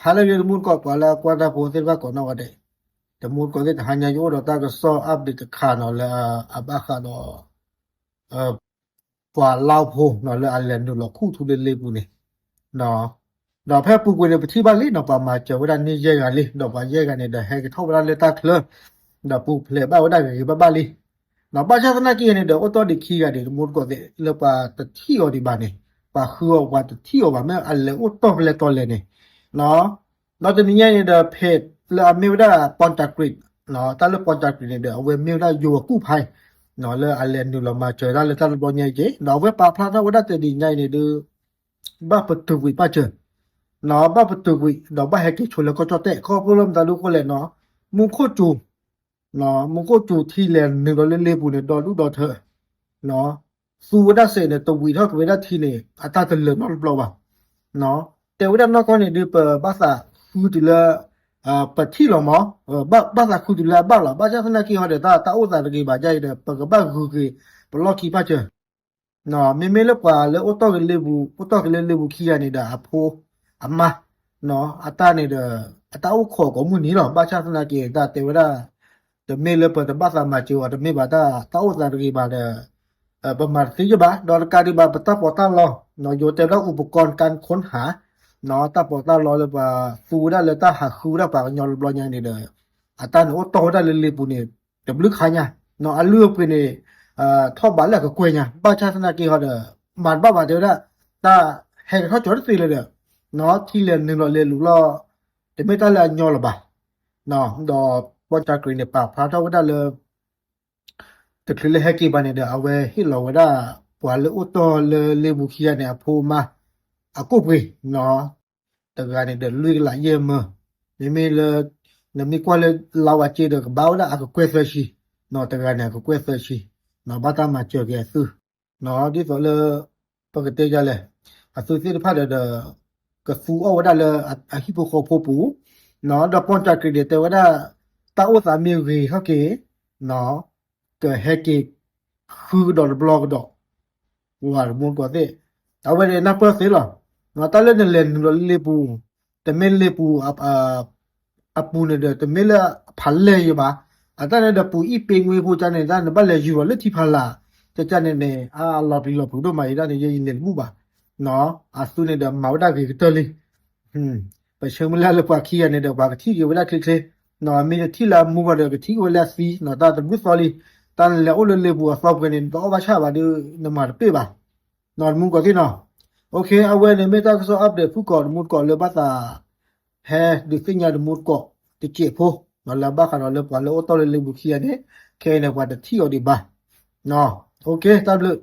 ဟါလၢအဂ့ၤ တမူတကိး ပှၤလၢအကွၢ်တၢ်ဖိသ့ၣ်တဖၣ်ကိးနီၢ်ဂၤဒဲး, တမူတကိးသ့ၣ် တဟါညါယအိၣ်ဒီးတၢ်ကစီၣ် update တခါနီၤ လၢအဘၣ်ဃးဒီး ပှၤလါဖိနီၤ လၢအလဲၤနုာ်လီၤခူၣ်ထူလၢလ့ပူၤန့ၣ်, ဒီးဖဲအပူၤကွံာ်န့ၣ် ပထံၣ်ဘၣ်လံနီၤ ပှၤမၤစၢၤဝဲဒၣ်န့ၢ်ယဲၢ်ဂၤလံ ဒီးပှၤယဲၢ်ဂၤန့ၣ်ဒီး ဟဲက့ၤထီၣ်ဝဲဒၣ်လၢတၢ်ချၢ ဒီးပူၤဖျဲးဘၣ်ဝဲဒၣ်ဂ့ၤဂ့ၤဘၣ်ဘၣ်လံ. ဒီးဘၣ်ဆၣ်သနာ်က့န့ၣ်ဒီး အိၣ်တီၢ်ဒံးခံဂၤဒံး တမူတကိးသ့ၣ် လၢပှၤတထံၣ်အီၤဒံးဘၣ်န့ၣ်, ပှၤဃုအီၤပှၤတထံၣ်အီၤဘၣ် မ့ၢ်အလဲၤအိၣ်တီၢ်ဖဲလဲၣ်တီၤလဲၣ်န့ၣ် ဒီးတနံၤညါအံၤန့ၣ်ဒီး ဖဲလၢအမ့ၢ်ဝဲဒၣ် Paul Chakri, တၢ်လၢ Paul Chakri န့ၣ်ဒီး အဝဲမ့ၢ်ဝဲဒၣ်ယိၤအကူၣ်ဖး လၢအလဲၤနုာ်လီၤမၤစၢၤတၢ်လၢတၢ်တဘျီညါအံၤက့ၤ ဒီးအဝဲပာ်ဖျါထီၣ်ဝဲဒၣ်တနံၤညါအံၤန့ၣ်ဒီး ဘၣ်ပတုာ်ကွံာ်ပာ်စၢၤ, ဘၣ်ပတုာ်ကွံာ် ဒီးဘၣ်ဟဲက့ၤဆိလၢကီၢ်ကၠီၣ်တဲၣ် ခီဖျိလၢမတၤဒုဃိလဲၣ်နီၤ, မူခိၣ်စူၤ မူခိၣ်စူၤထံလဲၤနုာ်လီၤလၢလ့ပူၤန့ၣ် ဒီဒူၣ်ဒီထၢ သူဝဲဒၣ်စဲးန့ၣ် တဝံၤထီၣ်က့ၤဝဲဒၣ်ထံန့ၣ် အတၢ်တလၢာ်နီတဘျီဘၣ်. တဲဝဲဒၣ်နီၢ်ကီၢ်န့ၣ်ဒီး ပဘၣ်သးဃုတုၤလၢ ပထံၣ်လီၤမး, ဘၣ်သးဃုတုၤလၢအဘၣ်လီၤ. ဘၣ်ဆၣ်သနာ်က့ဟီဒီး တၢ်အိၣ်သးတဂ့ၤဘၣ်ဒ်အံၤဒီး ပကဘၣ်ဂုာ်က့ၤ ပလီၢ်ခံပာ်စၢၤ မ့မ့ၢ်လၢပှၤလၢအိၣ်တီၢ်က့ၤလ့ပူၤ အိၣ်တီၢ်က့ၤလၢလ့ပူၤခံဂၤန့ၣ်ဒီး အဖိအမါ အတၢ်န့ၣ်ဒီး အတၢ်အိၣ်ခိးကိးမုၢ်နံၤလီၤ. ဘၣ်ဆၣ်သနာ်က့ တၢ်တဲဝဲဒၣ် တမ့ၢ်လၢပတဘၣ်သးမၤစၢၤအီၤ တမ့ၢ်ဘၣ်တၢ် တၢ်အိၣ်သးတဂ့ၤဘၣ်ဒီး ပမၤတသ့ယဘၣ်. ဒီးတကးဒံးဘၣ် ပတၢ်ပီးတၢ်လီ ယိၤတဲဝဲဒၣ် อุปกรณ์การค้นหา တၢ်ပီးတၢ်လီလၢပှၤသူဝဲဒၣ်လၢတၢ်ဟးဃုဝဲဒၣ်ပှၤကညီတဘျီညါန့ၣ်ဒီး အတၢ်န့ၣ်အိၣ်တီၢ်ဝဲဒၣ်လၢလ့ပူၤန့ၣ် တဘျုးခါညါ အလုၢ်အပှ့ၤန့ၣ် ထီၣ်ဘးလၢအကကွဲၢ်ညါ ဘၣ်ဆၣ်သနာ်က့ဟီဒီး မၤတဘၣ်ဘၣ်တဲဝဲဒၣ် တၢ်ဟဲကထီၣ်ကၠီၤတသ့လၢၤဒီး ထံလဲၤနုာ်လီၤလဲၤလူၤလီၤ တမ့ၢ်တၢ်လၢအညီလၢၤဘၣ်. ဒီး ပီၣ်ကၠၣ်ကရံးန့ၣ် ပာ်ဖျါထီၣ်ဝဲဒၣ်လၢ တချုးလၢဟဲက့ၤဘၣ်န့ၣ်ဒီး အဝဲဟ့ၣ်လီၤဝဲဒၣ် ပှၤလၢအိၣ်တီၢ်လၢလ့ပူၤခံဂၤန့ၣ် အဖိအမါ အကိၣ်ပှ့ၤ တဂၤန့ၣ်ဒီး လွံၢ်ကလးယဲၢ်မၢ, မ့မ့ၢ်လၢ နမ့ၢ်ကွၢ်လၢလါဝဲက့ဒီး ကဘၣ်ဝဲဒၣ်အကကွဲၢ်သၢဆံ, တဂၤန့ၣ် အကကွဲၢ်သၢဆံ, ဘၣ်တၢ်မၤစၢၤက့ၤအသု ဒ်သိးလၢ ပကတဲယၤလဲၣ်, အသုသ့ၣ်တဖၣ်ဒီးဒီး ကသူအီၣ်ဝဲဒၣ်လၢအဟံၣ်ဖိဃီဖိပူၤ, ဒီးပီၣ်ကၠၣ်ကရံးန့ၣ် တဲဝဲဒၣ် တၢ်အိၣ်သးမ့ၢ်ဂ့ၤထီၣ်က့ၤ ကဟဲက့ၤ ဃုကဒီးတဘျီကဒီး, ဝၤတမူတကိးသ့ၣ်, အဝဲန့ၣ်နၢ်ပၢၢ်သ့လီၤ. တၢ်လၢနလဲၤနုာ်လီၤလၢလ့ပူၤ, တမ့ၢ်လ့ပူၤ အပူၤန့ၣ်ဒီး တမ့ၢ်လၢအဖးလဲၢ်ယဘၣ်, အတၢ်န့ၣ်ဒီးပူၤအံၣ်ပ့ၤငွ့ဖိကန့ၣ် တၢ်န့ၣ်ဘၣ်လဲၤယူၤလီၤလၢထံဖးလာ်, ကကန့ၣ်န့ၣ် အလီၤပျံၤလီၤဖုးဒိၣ်မးအံၤဒၣ်န့ၣ် ယဲယလဲၤတဘူၣ်ဘၣ်, အသုန့ၣ်ဒီးမၤဝဲဒၣ်ဂ့ၤကတၢၢ်လံ ပဆၢမုၢ်လၢ်လၢပှၤခံဂၤန့ၣ်ဒီး ပှၤကထံၣ်က့ၤဝဲဒၣ်ချ့ချ့, မ့ၢ်တထံၣ်လၢအမူဘၣ်ဒီး ကထံၣ်က့ၤဝဲလၢအသံ, တၢ်တဘျုးသီလံ, တၢ်နလဲၤအိၣ်လၢလ့ပူၤအသီပှဲၤန့ၣ် တအီၣ်ဘၣ်ဆၣ်ဘၣ်ဒီး နမၤတပ့ၢ်ဘၣ်, တမူတကိးသ့ၣ်နီၤ, အဝဲန့ၣ်မ့ၢ်တၢ်ကစီၣ် update ဖုၣ်ကိာ်တမူတကိးလၢဘၣ်သး ဟဲဒုးသ့ၣ်ညါတမူတကိး တစဲးဖိ, လၢဘၣ်ဃးဒီးလၢပှၤလၢအိၣ်တီၢ်လၢလ့ပူၤခံဂၤန့ၣ် ခဲအံၤန့ၣ် ပှၤတထံၣ်အီၤဒံးဘၣ်, တၢ်ဘျုး